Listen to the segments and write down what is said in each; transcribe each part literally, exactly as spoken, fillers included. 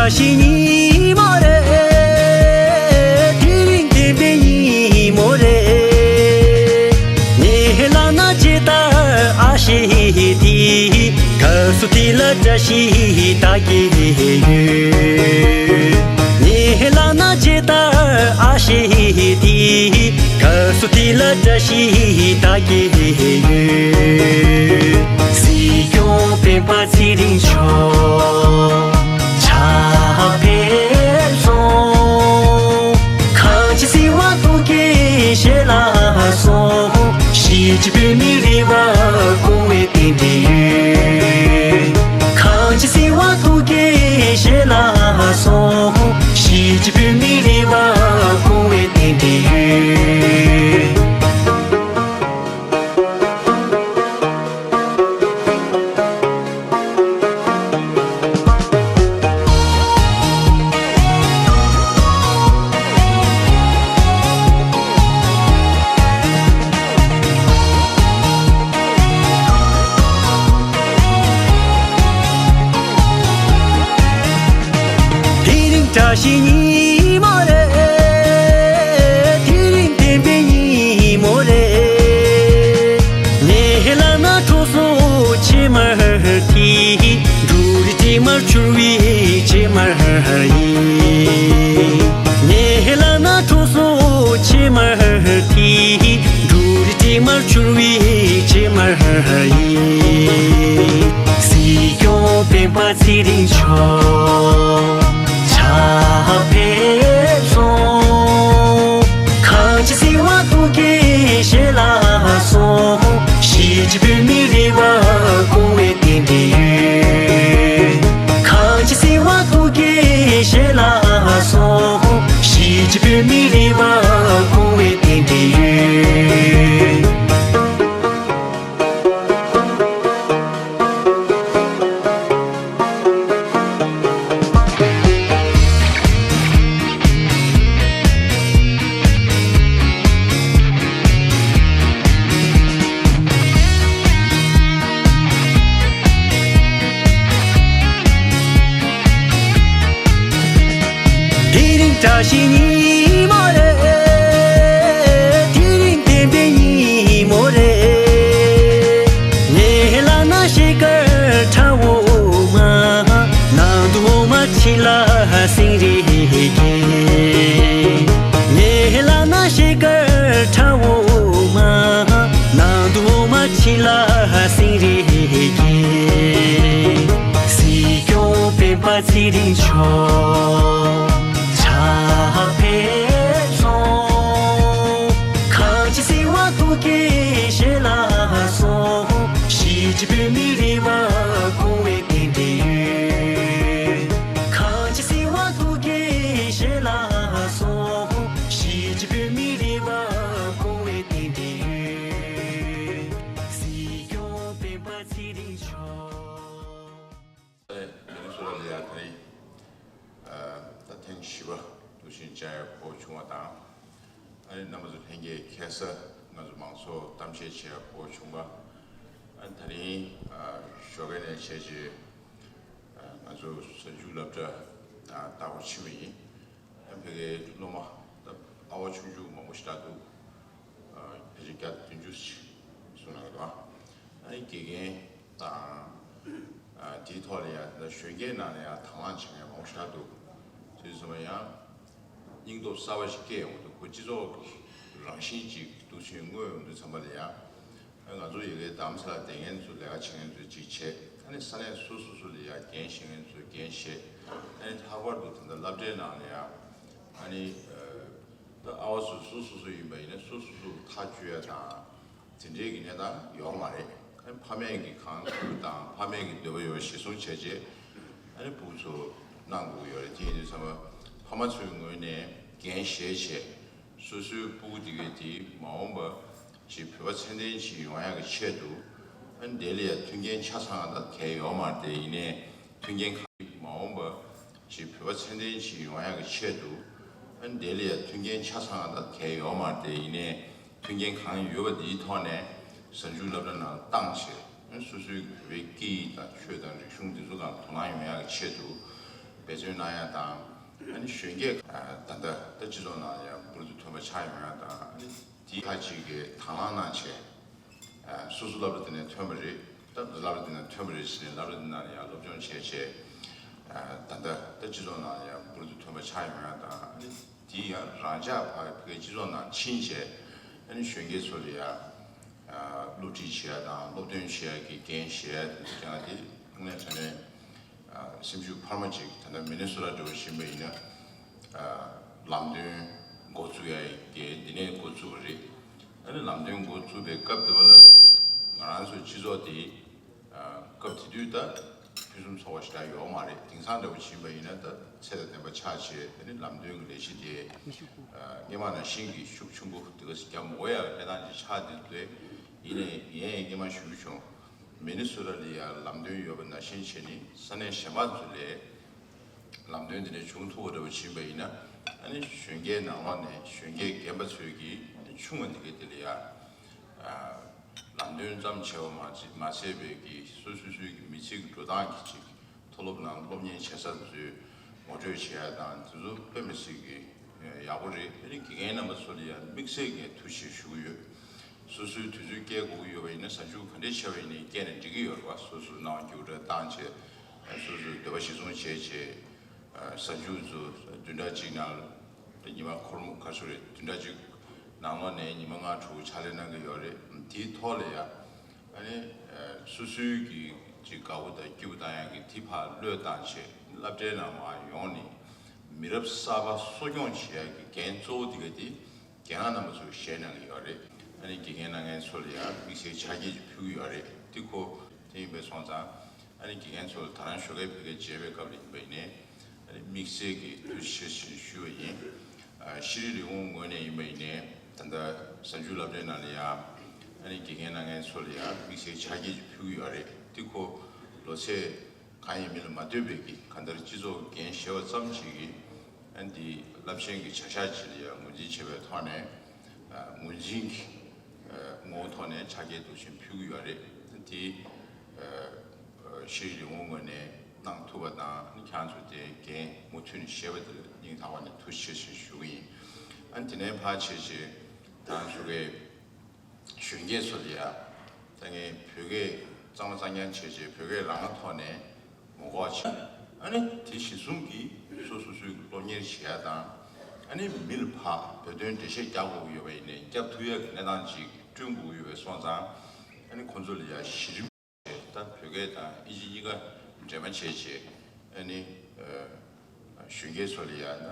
ཞིག་ཉིན་མོ་རེད། དེ་རིང་བདེན་པའི་ཉིན་མོ་རེད། ངའི་ལག་ན་ཇི་ལྟར་ཨ་ཞེ་དེ། སྐབས་སུ་དེ་ལ་བཀྲ་ཤིས་ད་གེ་ཡོད། ངའི་ལག་ན་ཇི་ལྟར་ཨ་ཞེ་དེ། སྐབས་སུ་དེ་ལ་བཀྲ་ཤིས་ད་གེ་ཡོད། སྲིད་སྐྱོང་སྤེན་པ་ཚེ་རིང་མཆོག་ཕྱག་ཕེབས་སོང་། གངས་ཅན་སྲིད་དབང་ཐུགས་ཀྱི་ཞལ་ལ་སོང་། གཞིས་བྱེས་བོད་མིའི་རེ་བ་སྐོང་བའི་རྟེན་འབྲེལ་ཡོད། གངས་ཅན་སྲིད་དབང་ཐུགས་ཀྱི་ཞལ་ལ་སོང་། གཞིས་བྱེས་བོད་མིའི་རེ་བ་སྐོང་བའི་རྟེན་འབྲེལ་ཡོད། དེ་རིང་བཀྲ་ཤིས་ཉིན་མོ་རེད། དེ་རིང་བདེན་པའི་ཉིན་མོ་རེད། ངའི་ལག་ན་གྲོ་སོ་ཕྱེ་མར་དེ། འབྲུ་རིགས་དྲི་མར་འཕྱུར་བའི་ཕྱེ་མར་ཡིན། ངའི་ལག་ན་གྲོ་སོ་ཕྱེ་མར་དེ། འབྲུ་རིགས་དྲི་མར་འཕྱུར་བའི་ཕྱེ་མར་ཡིན། སྲིད་སྐྱོང་སྤེན་པ་ཚེ་རིང་མཆོག་ཕྱག་ཕེབས་སོང་། གངས་ཅན་སྲིད་དབང་ཐུགས་ཀྱི་ཞལ་ལ་སོང་། གཞིས་བྱེས་བོད་མིའི་རེ་བ་སྐོང་བའི་རྟེན་འབྲེལ་ཡོད། གངས་ཅན་སྲིད་དབང་ཐུགས་ཀྱི་ཞལ་ལ་སོང་། གཞིས་བྱེས་བོད་མིའི་རེ་བ་སྐོང་བའི་རྟེན་འབྲེལ་ཡོད། དེ་རིང་བཀྲ་ཤིས་ཉིན་མོ་རེད། དེ་རིང་བདེན་པའི་ཉིན་མོ་རེད། ངའི་ལག་ན་ཤེལ་དཀར་ཁྲ་འོ་མ། ནང་དུ་འོ་མ་ཁྲི་ལ་སེང་རེ་སྐྱེས། ངའི་ལག་ན་ཤེལ་དཀར་ཁྲ་འོ་མ། ནང་དུ་འོ་མ་ཁྲི་ལ་སེང་རེ་སྐྱེས། སྲིད་སྐྱོང་སྤེན་པ་ཚེ་རིང་མཆོག་ཕྱག་ཕེབས་སོང་། གངས་ཅན་སྲིད་དབང་ཐུགས་ཀྱི་ཞལ་ལ་སོང་། གཞིས་བྱེས་བོད་མིའི་རེ་བ་སྐོང་བའི་རྟེན་འབྲེལ་ཡོད། གངས་ཅན་སྲིད་དབང་ཐུགས་ཀྱི་ཞལ་ལ་སོང་། གཞིས་བྱེས་བོད་མིའི་རེ་བ་སྐོང་བའི་རྟེན་འབྲེལ་ཡོད། སྲིད་སྐྱོང་སྤེན་པ་ཚེ་རིང་མཆོག་ལས་སུ་ལ་ལ་ཡ་ཐ་ཡི། ད་ཐེངས་བཞི་པ་དུ་ཞིང་བཅའ་ཡ་གོ་བྱུང་བ་དང་། ཨ་ནི་རྣམ་པ་ཚོ་ལྷན་རྒྱས་ཁ་ས་ང་ཚོ་མང་ཚོགས་གཏམ་བཤད་བྱེད་ཡ་གོ་བྱུང་བ། ཨ་ནི་ད་རིང་ཞོགས་ཀས་ནས་བྱས་རྗེས་ང་ཚོ་གཟའ་མཇུག་སློབ་གྲྭ་བདག་པོ་ཕྱིན་པ་ཡིན། ཨ་ནི་ཕ་གིའི་སློབ་མ་ད་ཨ་བ་ཆུང་ཆུང་མང་པོ་ཞིག་ད་འདུག་ཕལ་ཆེར་བརྒྱ་དང་བདུན་ཅུ་ཞིག་གསུང་གནང་གི་འདུག་ཨ་ནི་དགེ་རྒན་དང་། དེའི་ཐོག་ལ་ཡང་གཞོན་སྐྱེས་ནང་ལ་ཡང་དང་བླངས་བྱེད་མཁན་མང་པོ་ཞིག་ད་འདུག་དུས་ཙམ་པ་ཡང་སྙིང་སྟོབས་གསར་པ་ཞིག་སྐྱེས་ཡོང་གི་འདུག་ཁོ་སྤྱི་ཚོགས་རང་བཞིན་ཅིག་འདུག་ཕྱིན་མངོན་ཡོང་དུས་ཙམ་པ་ལ་ཡང་། ང་ཚོ་ཡ་གིའི་རྡ་རམ་ས་ལ་བསྡད་མཁན་ཚོ་ལས་ཀ་བྱེད་མཁན་ཚོ་གཅིག་བྱས། ཨ་ནི་ས་གནས་སོ་སོ་སོ་ལ་ཡ་འགན་བཞེས་མཁན་ཚོ་འགན་བཞེས། ཨ་ནི་ལྷག་པར་དུ་ད་ལྟ་སློབ་གྲྭའི་ནང་ལ་ཡ་ཨ་ནི་ད་ཨ་བ་སོ་སོ་སོ་སོ་ཡིན་པ་ཡིན་ན་སོ་སོ་སོ་ཐག་གཅོད་ཡ་དང་དེ་འདྲའི་གི་གནས་སྟངས་ཡོད་མ་རེད། ཨ་ནི་ཕ་མས་གི་གང་ཐུབ་དང་ཕ་མས་གི་འདོད་པ་ཡོད་པ་གཞིར་བཟུང་བྱས་རྗེས་ཨ་ནི་ཕྲུ་གུ་ཚོ་གནང་དགོས་ཀྱི་ཡོད་རེད། དེ་ཡིན་དུས་ཙམ་པ་ཕ་མ་ཚོའི་ངོས་ནས་འགན་བཞེས་བྱས། སོ་སོའི་སྤུ་གུ་དེ་གས་དེ་མ་འོངས་པ་ཅིག་བོད་པ་ཚད་ལྡན་ཅིག་ཡོང་ཡག་གི་ཆེད་དུ། ཨ་ནི་དེ་ལ་ཡ་མཐུན་རྐྱེན་ཆ་ཚང་ད་གས་ཡོད་མ་རེད་དེ། ཡིན་ནའི་མཐུན་རྐྱེན་གང་མ་འོངས་པ་ཅིག་བོད་པ་ཚད་ལྡན་ཅིག་ཡོང་ཡག་གི་ཆེད་དུ། ཨ་ནི་དེ་ལ་ཡ་མཐུན་རྐྱེན་ཆ་ཚང་ད་གས་ཡོད་མ་རེད་དེ། ཡིན་ནའི་མཐུན་རྐྱེན་གང་ཡོད་པ་དེའི་ཐོག་ནས་གཟའ་མཇུག་སློབ་གྲྭ་ནང་བཏང་བྱས། ཨ་ནི་སོ་སོའི་བོད་པའི་སྐད་ཡིག་དང་ཆོས་དང་རིག་གཞུང་དེ་ཚོ་གང་དོ་སྣང་ཡོང་ཡག་གི་ཆེད་དུ། འབད་བརྩོན་གནང་ཡ་དང་། ཨ་ནི་གཞོན་སྐྱེས་ད་ལྟ་ད་སྤྱི་ཚོགས་ནང་ཡང་འབུར་དུ་ཐོན་པ་ཆགས་ཡོང་ཡ་དང་། ཨ་ནི་དེ་ཁག་ཅིག་གིས་དང་བླངས་གནང་བྱས། སོ་སོ་སློབ་གྲྭ་དེ་ནས་ཐོན་པ་རེད། ད་སློབ་གྲྭ་དེ་ནས་ཐོན་པ་རེད་ཟེར་ནས་སློབ་གྲྭ་དེ་ནང་ལ་ཡང་སློབ་སྦྱོང་བྱས་བྱས། ད་ལྟ་ད་སྤྱི་ཚོགས་ནང་ཡང་འབུར་དུ་ཐོན་པ་ཆགས་ཡོང་ཡ་དང་། ཨ་ནི་དེ་ཡང་རང་ཅག་ཕ་གི་སྤྱི་ཚོགས་ནང་ཕྱིན་བྱས། ཨ་ནི་གཞོན་སྐྱེས་ཚོ་ལ་ཡང་སློབ་ཁྲིད་བྱེད་ཡ་དང་སློབ་སྟོན་བྱེད་ཡ་གི་འགན་བཞེས་ཡ་དེ་ཚོ་ཀྱང་དེ་དངོས་གནས་དྲང་གནས་སེམས་ཤུགས་འཕར་མ་ཅིག་ད་ལྟ་མི་ནི་སོ་ཊ་འདྲ་བོ་ཕྱིན་པ་ཡིན་ན། ལམ་སྟོན་འགོ་བཙུགས་ཡ་གི་འདི་ནས་འགོ་བཙུགས་པ་རེད། ཨ་ནི་ལམ་སྟོན་འགོ་བཙུགས་པའི་སྐབས་དེ་བ་ལ་ང་རང་ཚོའི་སྤྱི་ཚོགས་དེ་སྐབས་དེ་དུས་ད་ཕུན་སུམ་ཚོགས་པ་ཞིག་ད་ཡོད་མ་རེད། དེང་སང་འདྲ་བོ་ཕྱིན་པ་ཡིན་ན་ད་ཚད་དང་ལྡན་པ་ཆགས་བྱས། ཨ་ནི་ལམ་སྟོན་གྱི་ལས་གཞི་དེ་སྔོན་མ་ནང་བཞིན་གྱི་ཤུགས་ཆེན་པོ་དེ་ག་ཞིག་རྒྱབ་མ་དགོས་ཡ་གི་གནས་སྟངས་ཅིག་ཆགས་བསྡད་འདུག་ཡིན་ནའི་ངས་སྔོན་མ་ཞུ་རྒྱུ་བྱུང་། མི་ནི་སོ་ཊ་ལ་ཡ་ལམ་སྟོན་ཡོད་པ་ནང་བཞིན་བྱས་ནས་ས་གནས་གཞན་པ་ཚོ་ལས། ལམ་སྟོན་དེ་འདྲ་བྱུང་ཐུབ་པ་འདྲ་བོ་ཕྱིན་པ་ཡིན་ན། ཨ་ནི་གཞོན་སྐྱེས་ནང་ལོགས་ནས་གཞོན་སྐྱེས་རྒན་པ་ཚོས་ཀྱིས་ཆུང་བ་འདི་གའི་དེ་ལ་ཡ་ལམ་སྟོན་ཙམ་བྱས་པ་མ་ཚད་མ་ཚད་པའི་གི་སོ་སོ་སོའི་གི་མི་ཚེ་གི་འགྲོ་སྟངས་ཀྱི་ཅིག་མཐོ་སློབ་ནང་སློབ་གཉེར་བྱེད་ས་དེ་ཚོའི་ངོ་སྤྲོད་བྱེད་ཡ་དང་དེ་ཚོ་དཔེ་མི་སྲིད་གི་ཡག་པོ་རེད། ཨ་ནི་དགེ་རྒན་རྣམ་པ་ཚོ་ལ་ཡང་དམིགས་བསལ་ངས་ཐུགས་རྗེ་ཆེ་ཞུ་གི་ཡོད། སོ་སོའི་དུས་ཚོད་སྐྱེལ་དགོས་ཀྱི་ཡོད་པ་ཡིན་ན་གཟའ་མཇུག་ག་འདྲས་བྱས་པ་ཡིན་ནའི་སྐྱེལ་ནས་འགྲིག་གི་ཡོད་རེད་པ། སོ་སོའི་སྣང་བ་སྐྱིད་པོ་འདྲ་བཏང་བྱས། སོ་སོའི་འདོད་པ་གཞིར་བཟུང་བྱས་བྱས། གཟའ་མཇུག་ཚོ་བདུན་ཕྲག་གཅིག་ནང་ཉི་མ་འཁོར་མོ་ག་ཚོད་རེད། བདུན་ཕྲག་གཅིག་ནང་ལོགས་ནས་ཉི་མ་ལྔ་དྲུག་ཕྱག་ལས་གནང་གི་ཡོད་རེད། དེའི་ཐོག་ལ་ཡ་ཨ་ནི་སོ་སོའི་གི་ཅིག་དགའ་པོ་དང་སྐྱིད་པོ་བཏང་ཡག་གི་དེ་ཕར་བློས་བཏང་བྱས། སློབ་གྲྭའི་ནང་མར་ཡོང་ནས་མི་རབས་གསར་པ་གསོ་སྐྱོང་བྱེད་ཡག་གི་འགན་གཙོ་བོ་དེ་ག་དེ་རྒན་ལགས་རྣམ་པ་ཚོས་བཞེས་གནང་གི་ཡོད་རེད། ཨ་ནི་དགེ་རྒན་གནང་མཁན་ཚོ་ལ་ཡང་དམིགས་བསལ་ཕྱག་འཁྱེར་ཅིག་ཕུལ་གྱི་ཡོད་རེད། དེ་ཁོ་དེ་ཡིན་པས་སོང་ཙང་། ཨ་ནི་དགེ་རྒན་ཚོ་ལ་ད་རང་ཞོགས་ཀས་ཕ་གིར་མཇལ་བའི་སྐབས་ལ་ཡིན་པ་ཡིན་ནའི། ཨ་ནི་དམིགས་བསལ་གྱི་ཐུགས་རྗེ་ཆེ་ཞུ་བ་ཡིན། ཨ་ཤེས་རིག་ལས་ཁུངས་ངོས་ནས་ཡིན་པ་ཡིན་ནའི་ད་ལྟ་གཟའ་མཇུག་སློབ་གྲྭའི་ནང་ལ་ཡང་ཨ་ནི་དགེ་རྒན་གནང་མཁན་ཚོ་ལ་ཡང་དམིགས་བསལ་ཕྱག་འཁྱེར་ཅིག་ཕུལ་གྱི་ཡོད་རེད། དེ་ཁོ་ལོ་ཚད་གང་ཡིན་མིན་ལ་མ་ལྟོས་པའི་གི་གང་ལྟར་སྤྱི་ཚོགས་འགན་བཞེས་པ་ཙམ་ཞིག་གིས། ཨ་ནི་འདི་རླབས་ཆེན་གྱི་བྱ་གཞག་ཅིག་ལ་ཡང་ངོས་འཛིན་བྱེད་པའི་ཐོག་ནས། ཨ་ངོས་འཛིན་གྱི་ཨ་ངོ་བོ་ཐོག་ནས་ཕྱག་འཁྱེར་འདུག་ཅིང་ཕུལ་གྱི་ཡོད་རེད། དེ་ཨ་ཤེས་རིག་ལས་ཁུངས་ངོས་ནས་གནང་ཐུབ་པ་དང་། ཨ་ནི་ཁྱེད་རང་ཚོ་དེ་འགན་མུ་མཐུད་ནས་བཞེས་པ་དེ་ལ་སྙིང་ཐག་པ་ནས་ཐུགས་རྗེ་ཆེ་ཞུ་གི་ཡིན། ཨ་ནི་དེ་ནས་ཕར་ཕྱིན་བྱས་ད་ང་ཚོ་གི་གཞོན་སྐྱེས་ཚོ་ལ་ཡ། ད་ངས་བོད་སྐད་གཙང་མ་གཙང་རྐྱང་བྱས་བྱས་བོད་སྐད་རང་ཐོག་ནས་ངོ་ལྐོག་བྱས། ཨ་ནི་དེ་གཞིར་བཟུང་གིས་སོ་སོ་སོའི་སློབ་གཉེར་བྱེད་ཡ་དང་། ཨ་ནི་མི་ལ་ཕར་བོད་དོན་འགྲེལ་བཤད་རྒྱག་དགོས་ཀྱི་ཡོད་པ་ཡིན་ནའི་རྒྱབ་ཐུབ་ཡ་གི་གནས་སྟངས་ཅིག་བསྐྲུན་དགོས་ཀྱི་ཡོད་པས་སོང་ཙང་། ཨ་ནི་ཁོང་ཚོ་ལ་ཡ་གཞི་རིམ་བྱས། ད་བོད་སྐད་དང་ཨིན་ཇི་གཉིས་ཀ་འདྲེས་མ་བྱས་བྱས། ཨ་ནི་ཨ་གཞོན་སྐྱེས་ཚོ་ལ་ཡ་ན་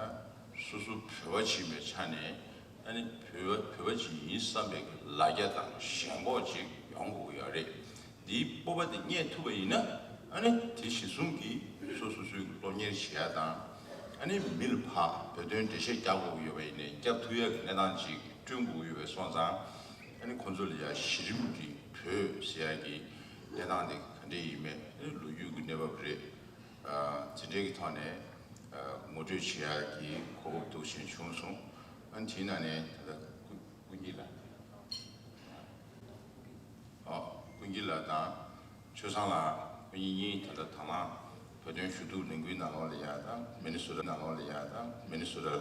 སོ་སོ་བོད་པ་ཅིག་ཡིན་པའི་ཆ་ནས། ཨ་ནི་བོད་པ་བོད་པ་ཅིག་ཡིན་བསམ་པའི་ལ་རྒྱ་དང་ཞེན་ཁོག་ཅིག་ཡོང་དགོས་ཀྱི་ཡོད་རེད། འདིའི་སྤོབས་པ་དེ་རྙེད་ཐུབ་པ་ཡིན་ན། ཨ་ནི་དེ་གཞིར་བཟུང་གིས་སོ་སོ་སོའི་སློབ་གཉེར་བྱེད་ཡ་དང་། ཨ་ནི་མི་ལ་ཕར་བོད་དོན་འགྲེལ་བཤད་རྒྱག་དགོས་ཀྱི་ཡོད་པ་ཡིན་ནའི་རྒྱབ་ཐུབ་ཡ་གི་གནས་སྟངས་ཅིག་བསྐྲུན་དགོས་ཀྱི་ཡོད་པས་སོང་ཙང་། ཨ་ནི་ཁོང་ཚོ་ལ་ཡ་གཞི་རིམ་གྱི་བོད་ཟེར་ཡ་གི་གནས་སྟངས་དེ་ག་འདྲས་ཡིན་མིན། ཨ་ནི་ལོ་རྒྱུས་ཀྱི་གནས་བབ་རེད། ཨ་དེ་འདྲའི་གི་ཐོག་ནས་ཨ་ངོ་སྤྲོད་བྱེད་ཡ་གི་གོ་སྐབས་འདུག་ཅིང་བྱུང་སོང་། ཨ་ནི་དེའི་ནང་ནས་ད་ལྟ་ཀུན་ཀུན་སྐྱིད་ལགས། ཨ་ཀུན་སྐྱིད་ལགས་དང་ཆོས་བཟང་ལགས། ཁོ་གཉིས་གཉིས་ད་ལྟ་དང་བླངས་བོད་དོན་ཞུ་གཏུག་ལས་འགུལ་ནང་ལོགས་ལ་ཡ་དང་མི་ནི་སོ་ཊ་ནང་ལོགས་ལ་ཡ་དང་མི་ནི་སོ་ཊ་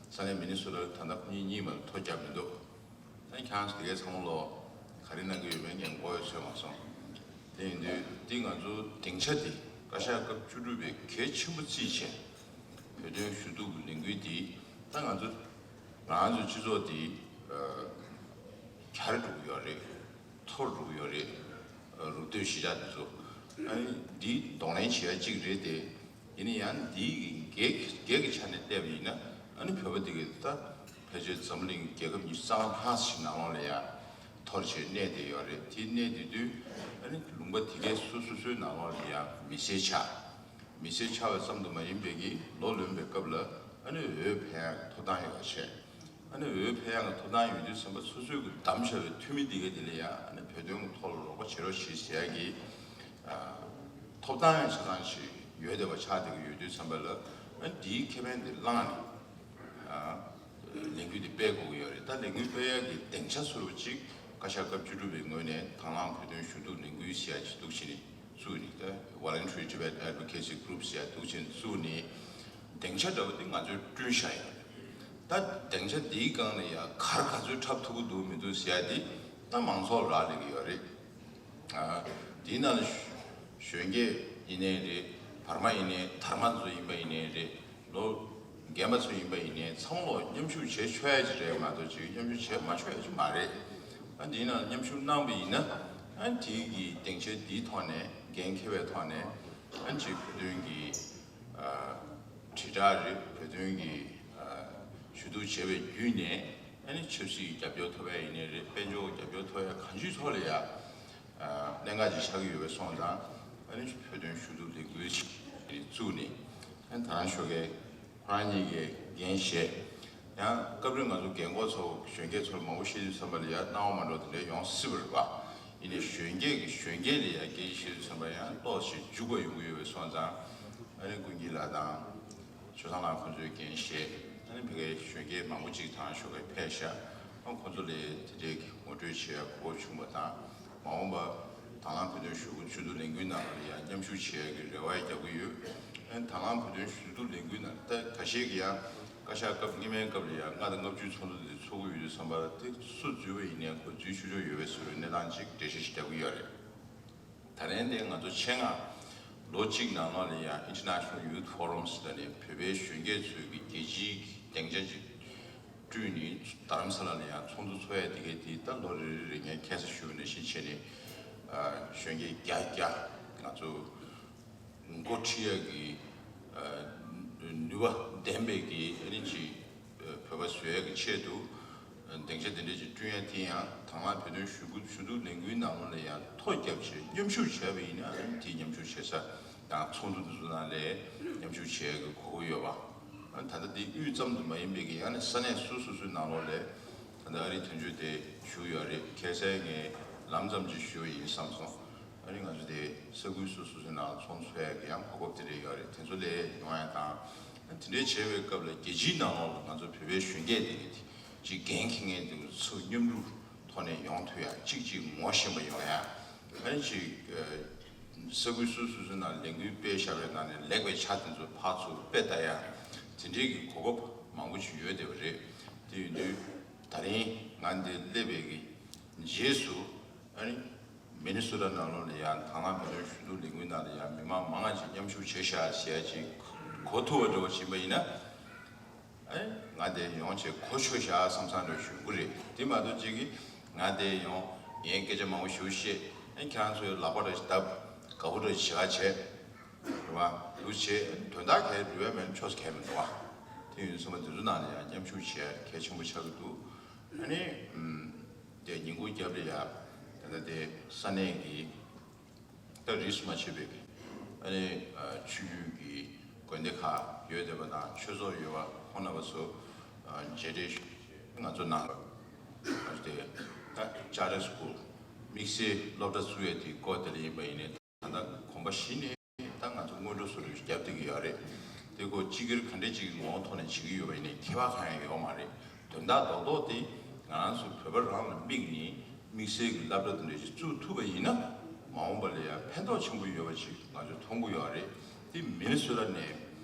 ས་གནས་མི་ནི་སོ་ཊ་ད་ལྟ་ཁོ་གཉིས་གཉིས་མ་གཏོགས་ཐོ་རྒྱབ་མི་འདུག་ད་ཁྱེད་རང་ཚོ་དེ་གའི་ཚང་མ་ལོ་ག་རེ་གནང་གི་ཡོད་མེད་ངས་མགོ་ཡང་ཚོས་མ་སོང་། དེ་ཡིན་དུས་འདི་ང་ཚོ་སྡིངས་ཆ་འདི་བཀའ་ཤག་སྐབས་བཅུ་དྲུག་པས་གལ་ཆེན་པོ་བརྩིས་བྱས། བོད་དོན་ཞུ་གཏུག་གི་ལས་འགུལ་འདི་ད་ང་ཚོ་ང་ཚོའི་སྤྱི་ཚོགས་འདི་ཨ་གྱར་འགྲོ་གི་ཡོད་རེད། འཐོར་འགྲོ་གི་ཡོད་རེད། ཨ་རུབ་སྟོད་གཞིས་ཆགས་འདི་ཚོ། ཨ་ནི་འདི་གདོང་ལེན་བྱེད་ཡ་གཅིག་རེད་དེ། ཡིན་ན་ཡང་འདིའི་སྒེར་སྒེར་གྱི་ཆ་ནས་བལྟས་པ་ཡིན་ན། ཨ་ནི་བོད་པ་འདི་གས་ད་ཕལ་ཆེར་འཛམ་གླིང་རྒྱལ་ཁབ་ཉི་ཤུ་རྩ་ལྔ་ལྷག་ཞིག་ནང་ལོགས་ལ་ཡང་འཐོར་བྱས་གནས་བསྡད་ཡོད་རེད། དེ་གནས་བསྡད་དུས་ཨ་ནི་ལུང་པ་དེ་གའི་སོ་སོ་སོའི་ནང་ལོགས་ལ་ཡང་མི་སེར་ཆགས། མི་སེར་ཆགས་པ་ཙམ་དུ་མ་ཡིན་པའི་གི་ལོ་ལོན་པའི་སྐབས་ལ་ཨ་ནི་འོས་འཕེན་ཡག་གི་ཐོབ་ཐང་ཡོད་པ་བྱས། ཨ་ནི་འོས་འཕེན་ཡག་གི་ཐོབ་ཐང་ཡོད་དུས་ཙམ་པ་སོ་སོའི་གི་བདམས་བཞག་པའི་འཐུས་མི་འདི་ག་དེ་ལ་ཡང་ཨ་ནི་བོད་དོན་གི་ཐོག་ལ་རོགས་པ་བྱེད་རོགས་བྱེད་ཟེར་ཡག་གི་ཨ་ཐོབ་ཐང་ཡང་ཆ་ཚང་ཞིག་ཡོད་བསྡད་པ་ཆགས་བསྡད་ཀྱི་ཡོད་དུས་ཙམ་པ་ལ། ཨ་ནི་འདིའི་ཁེ་ཕན་དེ་བླངས་ནས་ཨ་ལས་འགུལ་འདི་སྤེལ་དགོས་ཀྱི་ཡོད་རེད། ད་ལས་འགུལ་སྤེལ་ཡག་གི་སྡིངས་ཆ་ཟེར་བ་ཅིག་བཀའ་ཤག་སྐབས་བཅུ་དྲུག་པའི་ངོས་ནས་དང་བླངས་བོད་དོན་ཞུ་གཏུག་ལས་འགུལ་ཟེར་ཡག་ཅིག་འདུག་བྱས་ནས་བཙུགས་ནས། ད་Voluntary Tibet Advocacy Group ཟེར་ཡག་འདུག་བྱས་ནས་བཙུགས་ནས། སྡིངས་ཆ་འདྲ་བོ་དེ་ང་ཚོས་བསྐྲུན་བཞག་ཡོད་རེད། ད་སྡིངས་ཆ་འདིའི་སྒང་ལ་ཡང་གར་ག་ཚོད་འཁྲབ་ཐུབ་ཀྱི་འདུག་མི་འདུག་ཟེར་ཡ་དེ་ད་མང་ཚོགས་ལ་རག་ལས་ཀྱི་ཡོད་རེད། ཨ། འདིའི་ནང་ལ་གཞོན་སྐྱེས་ཡིན་ནའི་རེད། བར་མ་ཡིན་ནའི་དར་མ་ཚོ་ཡིན་པ་ཡིན་ནའི་རེད། ལོ་རྒན་པ་ཚོ་ཡིན་པ་ཡིན་ནའི་ཚང་མ་ལོ་མཉམ་ཞུགས་བྱེད་ཆོག་ཡ་ཅིག་རེད་མ་གཏོགས་ཅིག་མཉམ་ཞུགས་བྱེད་མ་ཆོག་ཡ་ཅིག་མ་རེད། ཨ། འདིའི་ནང་མཉམ་ཞུགས་གནང་བ་ཡིན་ན། ཨ། དེའི་གི་སྡིངས་ཆ་འདིའི་ཐོག་ནས་འགན་འཁྱེར་བའི་ཐོག་ནས། ཨ། ཅིག་བོད་དོན་གྱི། ཨ། དྲིལ་བསྒྲགས་རེད། བོད་དོན་གྱི། ཨ། ཞུ་གཏུག་བྱས་པའི་བརྒྱུད་ནས། ཨ་ནི་ཆབ་སྲིད་ཀྱི་རྒྱབ་སྐྱོར་ཐོབ་ཡ་ཡིན་ནའི་རེད། དཔལ་འབྱོར་རྒྱབ་སྐྱོར་ཐོབ་ཡ་གང་ཅིའི་ཐོག་ལ་ཡ། ཨ། གནད་འགག་ཅིག་ཆགས་ཀྱི་ཡོད་པའི་སོང་ཙང་། ཨ་ནི་བོད་དོན་ཞུ་གཏུག་ལས་འགུལ་ཞིག་བཙུགས་ནས། ཨ་ནི་ད་རང་ཞོགས་ཀས་ཁོ་རང་གཉིས་ཀས་འགན་བཞེས། ཡང་སྐབས་རེ་ང་ཚོ་རྒན་འཁོགས་ཚོ་གཞོན་སྐྱེས་ཚོར་མང་པོ་བཤད་དུས་ཙམ་པ་ལ་ཡང་སྣང་བ་མ་འགྲོ་དེ་འདྲ་ཡོང་སྲིད་པ་རེད་པ། ཡིན་ནའི་གཞོན་སྐྱེས་ཀྱིས་གཞོན་སྐྱེས་ལ་ཡང་སྐད་ཆ་བཤད་དུས་ཙམ་པ་ཡང་ཏོག་ཙམ་འཇུག་པ་ཡོང་གི་ཡོད་པའི་སོང་ཙང་། ཨ་ནི་ཀུན་སྐྱིད་ལགས་དང་། ཆོས་བཟང་ལགས་ཁོང་ཚོས་འགན་བཞེས། ཨ་ནི་ཕ་གིའི་གཞོན་སྐྱེས་མང་པོ་ཅིག་ད་རང་ཞོགས་ཀས་ཕེབས་ཤག་ཨ། ཁོང་ཚོ་ལ་དེ་འདྲའི་གི་ངོ་སྤྲོད་བྱེད་ཡ་གོ་སྐབས་བྱུང་བ་དང་། མ་འོངས་པ་དང་བླངས་བོད་དོན་ཞུ་ཞུ་གཏུག་ལས་འགུལ་ནང་ལ་ཡང་མཉམ་ཞུགས་བྱེད་ཡ་གི་རེ་བ་ཡང་རྒྱག་གི་ཡོད། ཨ་ནི་དང་བླངས་བོད་དོན་ཞུ་གཏུག་ལས་འགུལ་ནང་ད་ཁ་ཤས་ཀྱིས་ཡང་བཀའ་ཤག་སྐབས་སྔོན་མའི་སྐབས་ལ་ཡང་ལྔ་དང་ལྔ་བཅུའི་ཚོགས་འདུ་དེ་ཚོགས་ཀྱི་ཡོད་དུས་ཙམ་པ་ལ་དེ་སུ་འཛུལ་བ་ཡིན་ནའི་ཁོ་འཛུལ་ཆོག་ཆོག་ཡོད་པའི་བཟོ་འདྲའི་གནས་སྟངས་ཅིག་འགྲེལ་བཤད་ཞིག་རྒྱག་གི་ཡོད་རེད། ད་རིང་དེ་ང་ཚོ་ཆེད་མངགས་ལོ་གཅིག་ནང་ལོགས་ལ་ཡང་International Youth Forum ཟེར་ནས་བོད་པའི་གཞོན་སྐྱེས་ཚོའི་གི་རྒྱལ་སྤྱིའི་གི་སྡིངས་ཆ་ཅིག་བསྐྲུན་ནས་རྡ་རམ་ས་ལ་ལ་ཡང་ཚོགས་འདུ་ཚོགས་ཡ་དེ་གའི་དེ་ད་ལོ་རེ་རེ་རེ་ངས་ཁ་སང་ཞུས་པ་ནང་བཞིན་བྱས་ནས། ཨ། གཞོན་སྐྱེས་བརྒྱ་བརྒྱ་ང་ཚོ་འགོ་ཁྲིད་ཡ་གི། ཨ། ནུས་པ་ལྡན་པའི་གི་ཨ་ནི་ཅིག་བོད་པ་བཟོ་ཡ་གི་ཆེད་དུ། སྡིངས་ཆ་དེ་འདྲ་ཅིག་བསྐྲུན་ཡ་དེ་ཡང་དང་བླངས་བོད་དོན་ཞུ་གཏུག་ཞུ་གཏུག་ལས་འགུལ་ནང་ལོགས་ལ་ཡང་ཐོ་བརྒྱབ་བྱས་མཉམ་ཞུགས་བྱས་པ་ཡིན་ན། ཨ་ནི་དེ་མཉམ་ཞུགས་བྱེད་ས་དང་ཚོགས་འདུ་འདི་ཚོ་ནང་ལ་མཉམ་ཞུགས་བྱེད་ཡ་གི་གོ་སྐབས་ཡོད་པ། ཨ་ནི་ད་ལྟ་འདི་དབུས་ཙམ་དུ་མ་ཡིན་པའི་གི་ཡང་ན་ས་གནས་སོ་སོ་སོའི་ནང་ལོགས་ལ་ད་ལྟ་ཨ་རིའི་དོན་གཅོད་དེ་བཞུགས་ཡོད་རེད། ཁ་སང་ངས་ལམ་ཙམ་ཅིག་ཞུས་པ་ཡིན་བསམ་སོང་། ཨ་ནི་ང་ཚོ་དེ་ས་ཁུལ་སོ་སོ་སོའི་ནང་ཚོགས་འཚོགས་ཡ་གི་ཡང་གོ་སྐབས་དེ་འདྲ་ཡོད་རེད། དེ་ཚོ་ལ་ཡོང་ཡ་དང་། དེ་འདྲའི་བྱེད་པའི་སྐབས་ལ་རྒྱལ་སྤྱིའི་ནང་ལོགས་ལ་ང་ཚོ་བོད་པའི་གཞོན་སྐྱེས་དེ་གི་དེ་ཅིག་འགན་འཁྱེར་མཁན་དེ་ཚོ་མཉམ་རུབ་ཐོག་ནས་ཡོང་ཐུབ་ཡ། གཅིག་གཅིག་ངོ་ཤེས་པ་ཡོང་ཡ། ཨ་ནི་ཅིག་ས་ཁུལ་སོ་སོ་སོའི་ནང་ལས་འགུལ་སྤེལ་བཞག་པའི་ནང་ནས་ལེགས་པའི་ཆ་དེ་ཚོ་ཕར་ཚུར་སྤེལ་ལྟ་ཡ། དེ་འདྲའི་གི་གོ་སྐབས་མང་པོ་ཅིག་ཡོད་བསྡད་པ་རེད། དེ་ཡིན་དུས་ད་རིང་ང་འདིར་སླེབས་པའི་གི་རྗེས་སུ། ཨ་ནི་མི་ནི་སོ་ཊ་ནང་ལོགས་ལ་ཡང་དང་བླངས་བོད་དོན་ཞུ་གཏུག་ལས་འགུལ་ནང་ལ་ཡང་མི་མང་མང་ང་ཅིག་མཉམ་ཞུགས་བྱས་ཤག་ཟེར་ཡ་ཅིག་གོ་ཐུབ་པ་འདྲ་བོ་ཕྱིན་པ་ཡིན་ན། ཨ་ནི་ང་དེ་ཡོང་བྱས་གོ་ཆོད་ཤག་བསམ་བསམ་འདྲ་ཞུ་གི་རེད། དེ་མ་གཏོགས་ཅིག་གིས་ང་དེ་ཡོང་ངས་སྐད་ཆ་མང་པོ་ཞིག་བཤད། ཨ་ནི་ཁྱེད་རང་ཚོའི་ལག་པ་འདྲ་ཞིག་བརྡབ། དགའ་པོ་འདྲ་ཞིག་བྱེད་ག་བྱས། རེད་བ། ལུགས་བྱས། དོན་དག་གལ་རེད་བས་མེད་ན་ཆོག་ས་གལ་མི་འདུག་བ། དེ་ཡིན་དུས་ཙམ་པ་འདི་ཚོ་ནང་ལ་ཡང་མཉམ་ཞུགས་བྱེད་ཡ་གལ་ཆེན་པོ་ཆགས་ཀྱི་འདུག་ཨ་ནི། ཨམ། དེ་ཉིན་གུང་རྒྱབ་ལ་ཡ། ད་ལྟ་དེ་ས་གནས་ཀྱི་ད་རིས་སུ་མ་ཆད་པའི་ཨ་ནི་ཨ་ཆོས་བརྒྱུད་ཀྱི་དགོན་སྡེ་ཁག་ཡོད་བསྡད་པ་དང་ཆོས་ཚོགས་ཡོད་པ་ཁོང་རྣམ་པ་ཚོ་ཨ་མཇལ་འཕྲད་ཞུ་ང་ཚོ་ནང་ང་ཚོ་དེ་ད་Charter School དམིགས་བསལ་སློབ་གྲྭ་བཙུགས་ཡས་དེ་སྐོར་དེ་ལ་ཡིན་པ་ཡིན་ནའི། ད་ལྟ་གོམ་པ་གཞི་ནས་ད་ང་ཚོ་སྔོན་འགྲོ་བཟོ་འདྲ་ཞིག་བརྒྱབ་བསྡད་ཀྱི་ཡོད་རེད། དེ་ཁོ་སྤྱི་སྒེར་ག་འདྲས་ཅིག་གི་ངོ་བོ་ཐོག་ནས་བྱེད་ཀྱི་ཡོད་པ་ཡིན་ནའི་ཁྱད་པར་གང་ཡང་ཡོད་མ་རེད། དོན་དག་རྡོག་རྡོག་དེ་ང་རང་ཚོ་བོད་པ་རང་ལ་དམིགས་ནས་དམིགས་བསལ་གྱི་སློབ་གྲྭ་དེ་འདྲ་ཞིག་བཙུགས་ཐུབ་པ་ཡིན་ན། མ་འོངས་པ་ལ་ཡང་ཕན་ཐོགས་ཆེན་པོ་ཡོད་པ་ཞིག་ང་ཚོས་མཐོང་གི་ཡོད་རེད། དེ་མི་ནི་སོ་ཊ་ནས་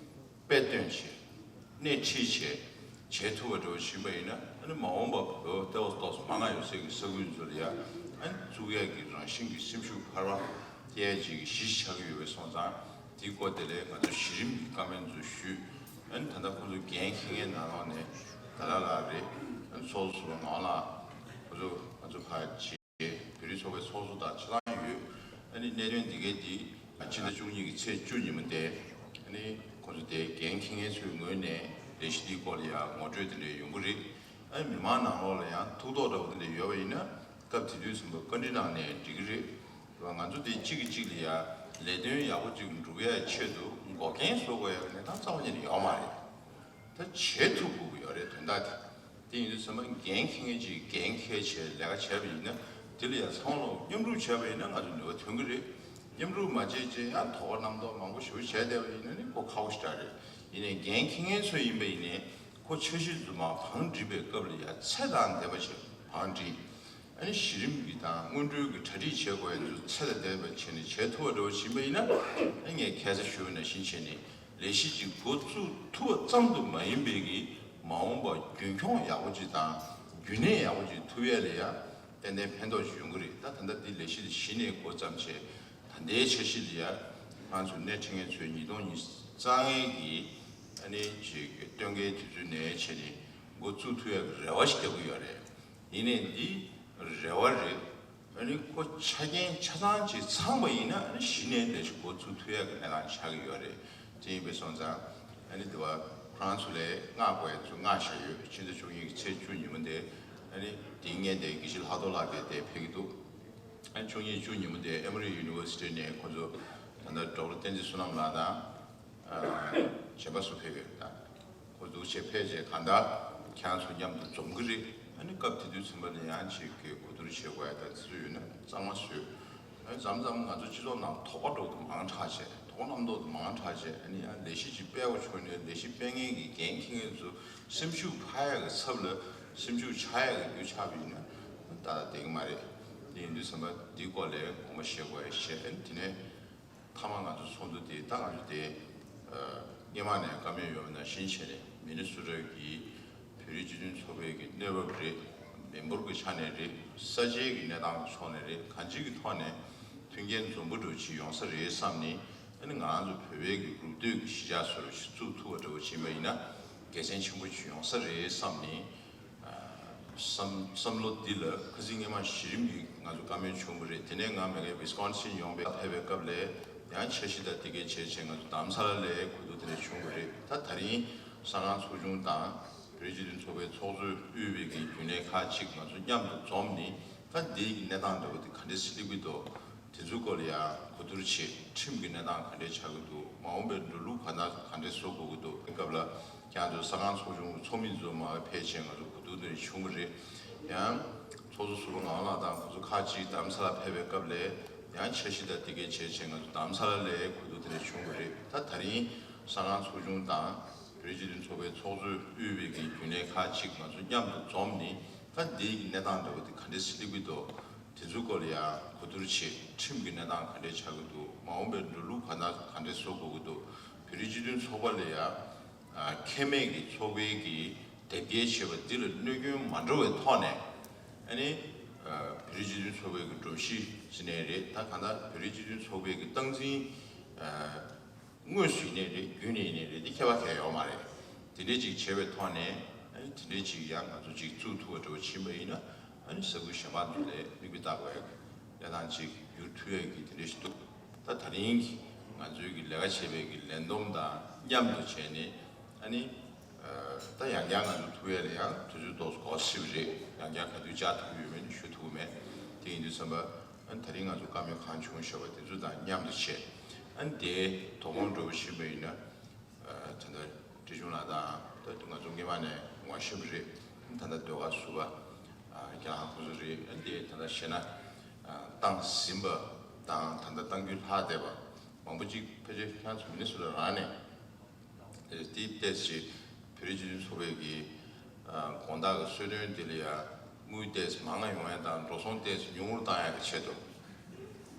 དཔེ་སྟོན་བྱས། སྣེ་ཁྲིད་བྱས། བྱེད་ཐུབ་པ་འདྲ་བོ་ཕྱིན་པ་ཡིན་ན། ཨ་ནི་མ་འོངས་པ་བོད་ལྟེ་བ་ཏོག་ཙམ་མང་ང་ཡོད་སའི་གི་ས་ཁུལ་ཚོ་ལ་ཡ་ཨ་ནི་བཙུགས་ཡས་ཀྱི་རང་བཞིན་གྱི་སེམས་ཤུགས་འཕར་བ་སྟེར་ཡས་ཅིག་གི་གཞི་ཞིག་ཆགས་ཀྱི་ཡོད་པའི་སོང་ཙང་། དེའི་སྐོར་དེ་ལས་ང་ཚོ་གཞི་རིམ་གྱི་བཀའ་མོལ་ཚོ་ཞུས། ཨ་ནི་ད་ལྟ་ཁོ་ཚོ་འགན་འཁྱེར་མཁན་ནང་ལོགས་ནས་ད་ལ་ལགས་རེད། ཨ་ནི་ཚོགས་གཙོ་ཟུར་པ་ངག་དབང་ལགས། ཁོ་ཚོ་ང་ཚོ་ཕར་བྱས། བོད་རིགས་ཚོགས་པའི་ཚོགས་གཙོ་དང་ཆ་ཚང་ཡོད། ཨ་ནི་གནད་དོན་འདི་གའི་འདི་ཕྱི་ཟླ་བཅུ་གཉིས་ཀྱི་ཚེས་བཅུ་ཉིན་མོ་དེ། ཨ་ནི་ཁོང་ཚོ་དེ་འགན་འཁྱེར་མཁན་ཚོའི་ངོས་ནས་ལས་གཞི་འདིའི་སྐོར་ལ་ཡང་ངོ་སྤྲོད་དེ་འདྲ་ཡོང་གི་རེད། ཨ་ནི་མི་མང་ནང་ལོགས་ལ་ཡང་ཐུགས་དོགས་འདྲ་བོ་དེ་འདྲ་ཡོད་པ་ཡིན་ན། སྐབས་དེ་དུས་ཙམ་པ་བཀའ་འདྲི་གནང་ནའི་འགྲིག་གི་རེད། རེད་བ། ང་ཚོ་དེ་གཅིག་གིས་གཅིག་ལ་ཡང་ལས་དོན་ཡག་པོ་ཅིག་འགྲུབ་ཡའི་ཆེད་དུ་འགོག་རྐྱེན་བཟོ་དགོས་ཡ་གི་གནས་སྟངས་རྩ་བ་ཉིད་ནས་ཡོད་མ་རེད། ད་བྱེད་ཐུབ་དགོས་ཀྱི་ཡོད་རེད། དོན་དག་དེ། དེ་ཡིན་དུས་ཙམ་པ་འགན་འཁྱེར་མཁན་ཅིག་འགན་འཁྱེར་བྱས་ལས་ཀ་བྱས་པ་ཡིན་ན། དེ་ལ་ཡང་ཚང་མ་མཉམ་རུབ་བྱས་པ་ཡིན་ན་ང་ཚོ་ནུས་པ་ཐོན་གྱི་རེད། མཉམ་རུབ་མ་བྱས་བྱས་ཡང་དོགས་པ་རྣམ་རྟོག་མང་པོ་ཞེ་པོ་བྱས་བསྡད་པ་ཡིན་ན་ནི་ཁོ་ཁག་པོ་ཞེ་དྲག་རེད། ཡིན་ནའི་འགན་འཁྱེར་མཁན་ཚོ་ཡིན་པ་ཡིན་ནའི་ཁོ་འཆར་གཞི་རྫུན་མ་བང་སྒྲིག་པའི་སྐབས་ལ་ཡང་ཚད་དང་ལྡན་པ་བྱས་བང་སྒྲིག་ཨ་ནི་གཞི་རིམ་གྱི་དང་སྔོན་འགྲོའི་གི་གྲ་སྒྲིག་བྱེད་དགོས་ཡ་ཚོ་ཚད་དང་ལྡན་པ་བྱས་ནས་བྱེད་ཐུབ་པ་འདྲ་བོ་ཕྱིན་པ་ཡིན་ན། ཨ་ངས་ཁ་སང་ཞུས་པ་ནང་བཞིན་བྱས་ནས་ ལས་གཞི་ཅིག་འགོ་བཙུགས་ཐུབ་པ་ཙམ་དུ་མ་ཡིན་པའི་གི་མ་འོངས་པ་རྒྱུན་འཁྱོངས་ཡག་པོ་ཅིག་དང་རྒྱུན་གནས་ཡག་པོ་ཅིག་ཐུབ་ཡས་ལ་ཡང་ཏན་ཏན་ཕན་ཐོགས་ཅིག་ཡོང་གི་རེད། ད་ད་ལྟ་འདི་ལས་གཞི་འདི་གཞི་ནས་འགོ་བརྩམས་བྱས། ད་ལྟའི་འཆར་གཞི་འདི་ཡང་ང་ཚོ་སྣེ་ཁྲིད་མཁན་ཚོས་ཉིས་སྟོང་ཉི་ཤུ་རྩ་ལྔའི་གི་ཨ་ནི་ཅིག་སྟོན་ཁའི་དུས་ཚོད་ནས་བྱས་ནས་འགོ་བཙུགས་ཐུབ་ཡས་ཀྱི་རེ་བ་ཞིག་རྒྱག་གི་ཡོད་རེད། ཡིན་ནའི་འདི་རེ་བ་རེད། ཨ་ནི་ཁོ་ཆ་རྐྱེན་ཆ་ཚང་ཅིག་ཚང་པ་ཡིན་ན་ཨ་ནི་གཞི་ནས་ལས་གཞི་འགོ་ཚུགས་ཐུབ་ཡག་གི་གནས་སྟངས་ཆགས་ཀྱི་ཡོད་རེད། དེ་ཡིན་པས་སོང་ཙང་ཨ་ནི་འདི་བ་ཁོ་རང་ཚོ་ལས་མངགས་དགོས་ཡག་ཚོ་མངགས་བཞག་ཡོད། ཕྱི་ཟླ་བཅུ་གཉིས་ཀྱི་ཚེས་བཅུ་ཉིན་མོ་དེ་ཨ་ནི་དེའི་སྔོན་དེ་དགེ་བཤེས་ལྷག་རྡོར་ལགས་ཀྱིས་དེ་ཕེབས་ཀྱི་འདུག་ཨ་ནི་བཅུ་གཉིས་བཅུ་ཉིན་མོ་དེ་ཨེ་མོ་རི་ཡུ་ནི་ཝར་སི་ཊི་ནས་ཁོ་ཚོ་ད་ལྟ་ཌོག་ཊར་བསྟན་འཛིན་བསོད་ནམས་ལགས་དང་། གཞན་པ་སུ་ཕེབས་ཡོད་ད། ཁོ་འདུག་བྱས་ཕེབས་རྗེས་གང་ལྟར་ཁྱེད་རང་ཚོ་མཉམ་དུ་འཛོམས་ཀྱི་རེད། ཨ་ནི་སྐབས་དེ་དུས་ཚན་པ་ནས་ཡང་ཅིག་གི་གོ་བསྡུར་བྱེད་དགོས་ཡ་དང་དེ་ཚོ་ཡོད་ན་གཙང་མ་བཟོས། ཨ་ནི་མཚམས་མཚམས་ང་ཚོ་སྤྱི་ཚོགས་ནང་དོགས་པ་འགྲོ་དུ་མང་དྲགས་བྱས་དོགས་པ་རྣམ་རྟོག་དུ་མང་དྲགས་བྱས། ཨ་ནི་ཡང་ལས་གཞི་ཅིག་སྤེལ་བ་བྱུང་ནས་ལས་གཞི་སྤེལ་མཁན་གྱི་འགན་འཁྱེར་མཁན་ཚོ་སེམས་ཤུགས་འཕར་ཡ་གི་ཚབ་ལ་སེམས་ཤུགས་ཆག་ཡ་གི་རྒྱུ་ཆགས་པ་ཡིན་ན་ད་ལྟ་བསྡད་ཀྱི་མ་རེད། དེ་ཡིན་དུས་ཚན་པ་འདིའི་སྐོར་ལ་དགོངས་པ་བཞེས་དགོས་ཡ་བཤད། ཨ་ནི་དེ་ནས། མཐའ་མ་ང་ཚོ་ཚོགས་འདུ་དེ་ད་ང་ཚོ་དེ་སྔོན་མ་ནས་བཀའ་མོལ་ཡོད་པ་ནང་བཞིན་བྱས་ནས་མི་ནི་སོ་ཊ་གི་བོད་རིགས་སྤྱི་མཐུན་ཚོགས་པའི་གི་གནས་བབ་རེད། མི་འབོར་གྱི་ཆ་ནས་རེད། ས་ཆའི་གི་གནས་སྟངས་ཀྱི་ཕྱོགས་ནས་རེད། གང་ཅིའི་གི་ཐོག་ནས་མཐུན་རྐྱེན་འཛོམས་པོ་འདྲ་ཅིག་ཡོང་ས་རེད་བསམ་ནས། ཨ་ནི་ང་རང་ཚོ་བོད་པའི་གི་གྲུབ་འདོད་ཀྱི་གཞིས་ཆགས་བཟོ་འདྲ་ཞིག་བཙུགས་ཐུབ་པ་འདྲ་བོ་ཕྱིན་པ་ཡིན་ན་དགེ་མཚན་ཆེན་པོ་ཅིག་ཡོང་ས་རེད་བསམ་ནས། བསམ་བསམ་བློ་འདི་ལ་ཁ་སང་སྔོན་མ་གཞི་རིམ་གྱི་ང་ཚོ་བཀའ་མོལ་བྱུང་བ་རེད། དེ་ནས་ང་མ་གི་ཝི་སི་ཀོན་སིན་ཡོང་བའི་ཕེབས་པའི་སྐབས་ལ་ཡང་འཆར་གཞི་དང་དེ་གའི་བྱས་བྱས་ང་ཚོ་རྡ་རམ་ས་ལ་ལ་གོ་བསྡུར་དེ་འདྲ་བྱུང་བ་རེད། ད་ད་རིང་ས་ཁང་ཚོགས་ཆུང་དང་བོད་རིགས་སྤྱི་མཐུན་ཚོགས་པའི་ཚོགས་གཙོས་དབུས་པའི་གི་རྒྱུན་ལས་ཁག་ཅིག་ང་ཚོ་མཉམ་དུ་འཛོམས་ནས་ད་འདི་གི་གནས་སྟངས་འདྲ་བོ་དེ་ག་འདྲས་སེ་སླེབས་ཀྱི་འདུག་དེ་ཚོའི་སྐོར་ལ་ཡང་གོ་བསྡུར་བྱེད། ཁྲིམས་ཀྱི་གནས་སྟངས་ག་འདྲས་ཆགས་ཀྱི་འདུག་མ་འོངས་པའི་འགྲོ་ལུགས་ག་འདྲ་ག་འདྲས་བཟོ་དགོས་ཀྱི་འདུག་སྐབས་ལ་ཁྱེད་ཚོ་ས་ཁང་ཚོགས་ཆུང་ཚོགས་མི་ཚོ་མར་ཕེབས་བྱས་ང་ཚོ་གོ་བསྡུར་འདི་བྱུང་བ་རེད། ཡང་ཚོགས་གཙོ་ཟུར་པ་ངག་དབང་ལགས་དང་ཁོ་ཚོ་ཁག་ཅིག་རྡ་རམ་ས་ལ་ཕེབས་པའི་སྐབས་ལ་ཡང་འཆར་གཞི་དང་དེ་གའི་བྱས་བྱས་ང་ཚོ་རྡ་རམ་ས་ལ་ལ་གོ་བསྡུར་དེ་འདྲ་བྱུང་བ་རེད། ད་ད་རིང་ས་ཁང་ཚོགས་ཆུང་དང་བོད་རིགས་སྤྱི་མཐུན་ཚོགས་པའི་ཚོགས་གཙོས་དབུས་པའི་གི་རྒྱུན་ལས་ཁག་ཅིག་ང་ཚོ་མཉམ་དུ་འཛོམས་ནས་ད་འདི་གི་གནས་སྟངས་འདྲ་བོ་དེ་ག་འདྲས་སེ་སླེབས་ཀྱི་འདུག་དེ་ཚོའི་སྐོར་ལ་ཡང་གོ་བསྡུར་བྱེད། ཁྲིམས་ཀྱི་གནས་སྟངས་ག་འདྲས་ཆགས་ཀྱི་འདུག་མ་འོངས་པའི་འགྲོ་ལུགས་ག་འདྲ་ག་འདྲས་བཟོ་དགོས་ཀྱི་འདུག་བོད་རིགས་སྤྱི་མཐུན་ཚོགས་པ་ལ་ཡང་ཁེ་མེད་ཀྱི་ཚོགས་པའི་གི་དེབ་སྐྱེལ་བྱས་པ་འདི་ལ་གནོད་སྐྱོན་མ་འགྲོ་བའི་ཐོག་ནས་ཨ་ནི་བོད་རིགས་སྤྱི་མཐུན་ཚོགས་པའི་གི་སྒྲོམ་གཞི་ཟེར་ནའི་རེད། ད་གང་ལྟར་བོད་རིགས་སྤྱི་མཐུན་ཚོགས་པའི་གི་སྟངས་འཛིན་དངོས་སུ་ཡིན་ནའི་རེད། རྒྱུན་ནས་ཡིན་ནའི་རེད། འདི་ཁྱད་པར་གང་ཡང་ཡོད་མ་རེད། དེ་འདྲས་ཅིག་བྱས་པའི་ཐོག་ནས་ཨ་ནི་དེ་འདྲས་ཅིག་ཡང་ང་ཚོ་ཅིག་བཙུགས་ཐུབ་པ་འདྲ་བོ་ཕྱིན་པ་ཡིན་ན་ཨ་ནི་ས་ཁུལ་གཞན་པ་ཚོ་ལ་མིག་དཔེ་ལྟ་དགོས་ཡག་གི་གནས་སྟངས་ཅིག་འགྱུར་ཐུབ་ཡག་གི་དེ་འདྲས་ཤིག་འདུག་ད་ད་རིང་གི་ང་ཚོའི་གི་ལས་ཀ་བྱེད་པའི་གི་ལས་བསྡོམས་དང་མཉམ་དུ་བྱས་ནས་ཨ་ནི་ད་ཡང་བསྐྱར་ང་ཚོ་ཐུག་ཡག་ལ་ཡང་དུས་ཚོད་ཏོག་ཙམ་འགོར་སྲིད་པ་རེད། ཡང་བསྐྱར་ག་དུས་བཅར་ཐུབ་ཀྱི་ཡོད་མེད་ནི་ཞུ་ཐུབ་ཀྱི་མེད། དེ་ཡིན་དུས་ཙམ་པ་ཨ་ནི་ད་རིང་ང་ཚོ་བཀའ་མོལ་གང་བྱུང་བཞག་པ་དེ་ཚོ་དང་མཉམ་དུ་བྱས། ཨ་ནི་དེའི་དོ་དགོང་འགྲོ་བ་ཕྱིན་པ་ཡིན་ན། ད་ལྟ་བཀྲ་ཤིས་ལགས་དང་ད་ང་ཚོ་སྔོན་མ་ནས་ངོ་ཤེས་པ་རེད། ད་ལྟ་ཟློས་གར་ཟུར་པ་རྒན་ལགས་ཁོང་ཚོ་རེད། ཨ་ནི་དེ་ད་ལྟ་བཤད་ན་བཏང་ཟིན་པ་དང་ད་ལྟ་གཏང་རྒྱུ་ལྷག་བསྡད་པ་མང་པོ་ཅིག་ཕལ་ཆེར་ཁྱེད་ཚོ་མི་ནི་སོ་ཊ་རང་ནས་དེ་ཏོག་ཙམ་བོད་རིགས་སྤྱི་མཐུན་ཚོགས་པའི་གི་དགོང་དག་གི་གསོལ་སྟོན་དེ་ལ་ཡང་དངུལ་ཏོག་ཙམ་མང་ང་ཡོང་ཡ་དང་འགྲོ་སོང་ཏོག་ཙམ་ཉུང་ངུར་བཏང་ཡ་གི་ཆེད་དུ།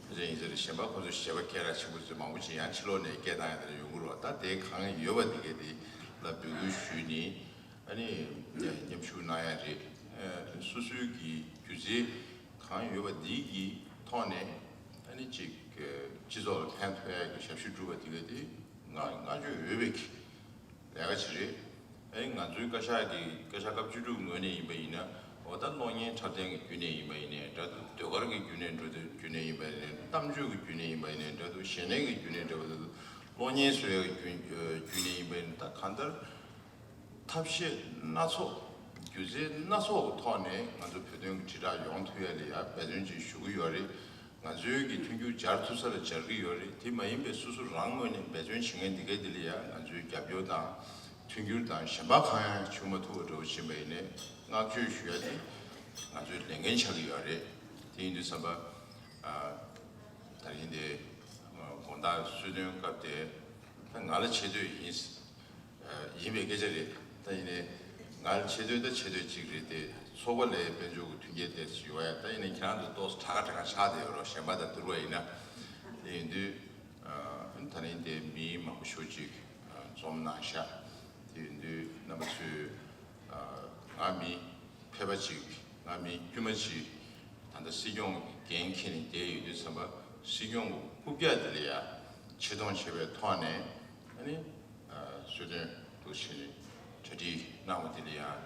ཕལ་ཆེར་ཡིན་ཟེར་གཞན་པ་ཁོ་ཚོ་ཞེ་པོ་སྐད་གྲགས་ཆེན་པོ་ཚོ་མང་པོ་ཅིག་ཡང་ཕྱི་ལོགས་ནས་སྐད་བཏང་ཡ་དེ་འདྲ་ཡོང་གི་རེད་བ། ད་དེ་གང་ཡོད་པ་དེ་གའི་དེ་ལ་འབོད་སྐུལ་ཞུས་ནས་ཨ་ནི་མཉམ་ཞུགས་གནང་ཡ་རེད། སོ་སོའི་གི་སྒྱུ་རྩལ་གང་ཡོད་པ་འདི་གི་ཐོག་ནས་ཨ་ནི་ཅིག་སྤྱི་ཚོགས་ལ་ཕན་ཐོགས་ཡ་གི་ཞབས་ཞུ་སྒྲུབ་པ་དེ་གའི་དེ་ང་བསྔགས་བརྗོད་ཡོད་པའི་གི་ལས་ཀ་ཅིག་རེད། ཨེ་ང་ཚོའི་བཀའ་ཤག་གི་བཀའ་ཤག་སྐབས་བཅུ་དྲུག་ངོས་ནས་ཡིན་པ་ཡིན་ན་འོ་ད་གློག་བརྙན་འཁྲབ་སྟོན་གྱི་བརྒྱུད་ནས་ཡིན་པ་ཡིན་ནའི་འདྲ་འདུག་ཟློས་གར་གྱི་བརྒྱུད་ནས་འགྲོ་དུས་བརྒྱུད་ནས་ཡིན་པ་ཡིན་ནའི་གཏམ་བརྗོད་ཀྱི་བརྒྱུད་ནས་ཡིན་པ་ཡིན་ནའི་འདྲ་འདུག་ཞལ་ནས་ཀྱི་བརྒྱུད་ནས་འདྲ་བ་འདུག་གློག་བརྙན་བཟོ་ཡག་གི་བརྒྱུད་བརྒྱུད་ནས་ཡིན་པ་ཡིན་ད་གང་ལྟར་ཐབས་ཤེས་སྣ་ཚོགས་སྒྱུ་རྩལ་སྣ་ཚོགས་ཀྱི་ཐོག་ནས་ང་ཚོ་བོད་དོན་གྱི་དྲིལ་བསྒྲགས་ཡོང་ཐུབ་ཡག་ལ་ཡང་འབད་བརྩོན་ཅིག་ཞུ་གི་ཡོད་རེད། ང་ཚོའི་གི་མཐུན་འགྱུར་སྦྱར་ཐུབ་ས་ལ་སྦྱར་གི་ཡོད་རེད། དེ་མ་ཡིན་པའི་སོ་སོ་རང་ངོས་ནས་འབད་བརྩོན་བྱེད་མཁན་འདི་གའི་འདི་ལ་ཡང་ང་ཚོའི་རྒྱབ་སྐྱོར་དང་མཐུན་འགྱུར་དང་གཞན་པ་གང་ཡང་བྱུང་མ་ཐུབ་པ་འདྲ་བོ་ཕྱིན་པ་ཡིན་ནའི་བསྔགས་བརྗོད་ཞུ་ཡ་དེ་ང་ཚོའི་ལས་འགན་ཆགས་ཀྱི་ཡོད་རེད། དེ་ཡིན་དུས་ཙམ་པ་ད་རིང་དེ་དགོང་དག་གསོལ་སྟོན་སྐབས་དེ་ད་ང་ལ་ཆེ་བསྟོད་ཡིན། ཡིན་པའི་སྐད་ཆ་རེད། ད་ཡིན་ནའི་ང་ལ་ཆེ་བསྟོད་ད་ཆེ་བསྟོད་ཅིག་རེད་དེ་ཚོགས་པ་ལས་དཔལ་འབྱོར་གྱི་མཐུན་རྐྱེན་དེ་ཞིག་ཡོད་ཡ། ད་ཡིན་ནའི་ཁྱེད་རང་ཚོ་ཏོག་ཙམ་གྲགས་ཀ་གྲགས་ཀ་ཆགས་བསྡད་ཡོད་རོགས། གཞན་པ་དང་བསྡུར་བ་ཡིན་ན། དེ་ཡིན་དུས་ད་ནི་དེ་མི་མང་པོ་ཞེ་ཅིག་ འཛོམས་གནང་ཤག་དེ་ཡིན་དུས་རྣམ་པ་ཚོས་ང་མི་ཕལ་པ་ཅིག་ང་མི་དཀྱུས་མ་ཅིག་ད་ལྟ་སྲིད་སྐྱོང་གི་འགན་འཁྱེར་ནས་བསྡད་ཡོད་དུས་ཙམ་པ་སྲིད་སྐྱོང་གི་རྐུབ་བཀྱག་དེ་ལ་ཡང་ཆེ་མཐོང་བྱེད་པའི་ཐོག་ནས་ཨ་ནི་གསོལ་སྟོན་དུ་ཕྱིན་ནས་གྲ་སྒྲིག་གནང་བ་དེ་ལ་ཡང་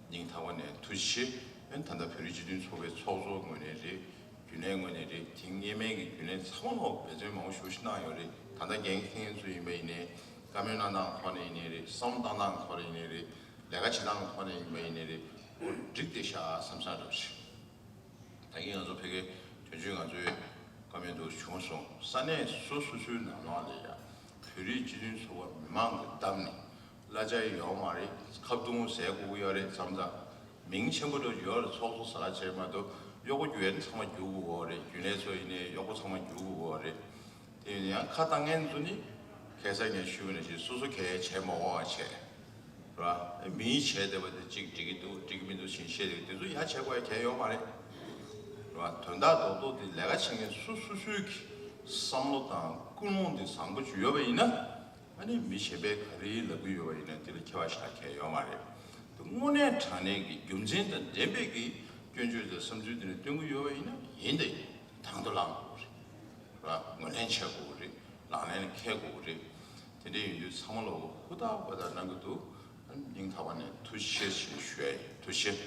སྙིང་ཐག་པ་ནས་ཐུགས་རྗེ་ཆེ། ཨ་ནི་ད་ལྟ་བོད་རིགས་སྤྱི་མཐུན་ཚོགས་པའི་ཚོགས་གཙོ་ངོས་ནས་རེད། རྒྱུན་ལས་ངོས་ནས་རེད། དེ་སྔོན་མའི་གི་རྒྱུན་ལས་ཚང་མ་ལོག་འབད་བརྩོན་མང་པོ་ཞེ་པོ་ཞིག་གནང་ཡོད་རེད། ད་ལྟ་འགན་འཁྱེར་མཁན་ཚོ་ཡིན་པ་ཡིན་ནའི་བཀའ་མོལ་གནང་སྟངས་ཐོག་ནས་ཡིན་ནའི་རེད། བསམ་བློ་བཏང་སྟངས་ཐོག་ནས་ཡིན་ནའི་རེད། ལས་ཀ་བྱེད་སྟངས་ཐོག་ནས་ཡིན་པ་ཡིན་ནའི་རེད། འོ་འགྲིག་བསྡད་ཤག་བསམ་བསམ་འདྲ་པོ་ཞིག་ད་གིན་ང་ཚོ་ཕ་གི་དོན་གཅོད་ང་ཚོའི་བཀའ་མོལ་དུ་བྱུང་སོང་། ས་གནས་སོ་སོ་སོའི་ནང་ལོགས་ལ་ཡ་བོད་རིགས་སྤྱི་མཐུན་ཚོགས་པ་མི་མང་གི་འདམ་ནས་གླ་ཆ་ཡོད་མ་རེད། ཁ་བརྡུང་ཟས་དགོས་ཀྱི་ཡོད་རེད། མཚམས་མཚམས་མིང་ཆེན་པོ་འདྲ་ཡོད་རེད། ཚོགས་གཙོ་ཟ་ཁ་བྱས་མ་གཏོགས་གཡོག་པོ་རྒྱུག་ཡ་ནི་ཚང་མ་རྒྱུག་དགོས་ཀྱི་ཡོད་རེད། རྒྱུན་ལས་ཚོ་ཡིན་ནའི་གཡོག་པོ་ཚང་མ་རྒྱུག་དགོས་ཀྱི་ཡོད་རེད། དེ་ཡང་ཁ་བཏང་མཁན་ཚོ་ནི་ཁ་སང་ངས་ཞུས་པ་ནང་བཞིན་སོ་སོ་གལ་བྱེད་མ་འོང་བ་བྱས། རེད་བ། མིའི་བྱས་བསྡད་པ་དེ་གཅིག་འགྲིག་གི་འདུག་འགྲིག་གི་མི་འདུག་ཞེས་བཤད་རེད། དེ་ཚོ་ཡ་བྱེད་དགོས་ཡ་གལ་ཡོད་མ་རེད། རེད་བ། དོན་དག་རྡོག་རྡོག་དེ་ལས་ཀ་བྱེད་མཁན་སོ་སོ་སོའི་གི་བསམ་བློ་དང་ཀུན་སློང་དེ་བཟང་པོ་ཅིག་ཡོད་པ་ཡིན་ན། ཨ་ནི་མི་གཞན་པས་ག་རེ་ལབ་ཀྱི་ཡོད་པ་ཡིན་ན་དེ་ལ་ཁྱད་པར་ཞེ་དྲག་གལ་ཡོད་མ་རེད། དེ་དངོས་གནས་དྲང་གནས་ཀྱི་རྒྱུ་མཚན་དང་ལྡན་པའི་གི་སྐྱོན་བརྗོད་དང་བསམ་ཚུལ་དེ་འདྲ་སྟོན་གྱི་ཡོད་པ་ཡིན་ན་ཡིན་དང་ཡིན་དང་དུ་བླངས་དགོས་རེད། རེད་བ། ངོས་ལེན་བྱེད་དགོས་རེད། ལག་ལེན་ལ་འཁེལ་དགོས་རེད། དེ་འདྲ་ཡིན་དུས་ཚང་མ་ལོག་ཧུར་ཐག་པ་དང་གནང་གི་འདུག་སྙིང་ཐག་པ་ནས་ཐུགས་རྗེ་ཆེ་ཞེས་ཞུ་ཡ་ཡིན། ཐུགས་རྗེ་ཆེ།